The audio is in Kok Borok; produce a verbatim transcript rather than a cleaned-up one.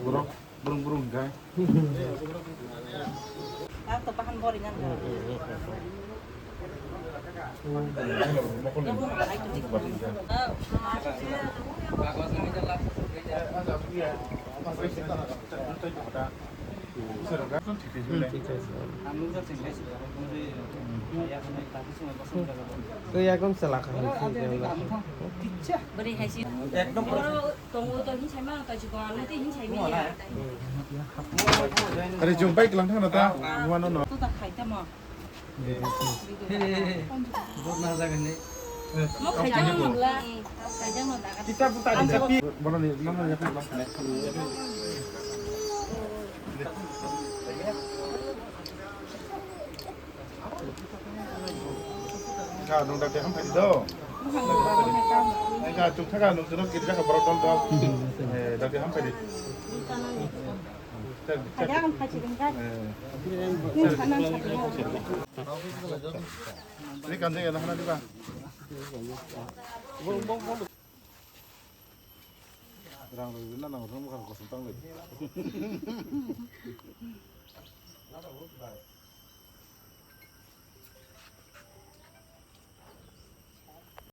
Borok burung burung hingkha. Twi yakung chwla kha. Bwrwi hai se. Ekdom. Oro tongo to hin saima, to chikon, ano to hin saima ya. Are jumpai kelang thang na ta, buano no. To ta khai ta mo. Mo khai ta mo la. Khai ta mo da. Kita buta di japi. Bono ni, mama ya. Ga nung dak de ham phai do. Ga chuk thaga nung chuk kiri jaga borok dol dol. Eh, dak de ham phai di. Dak, dak. Eh. Ni kan jaga na hana di ba. Rang rang na nang rang bukan kosong tang le.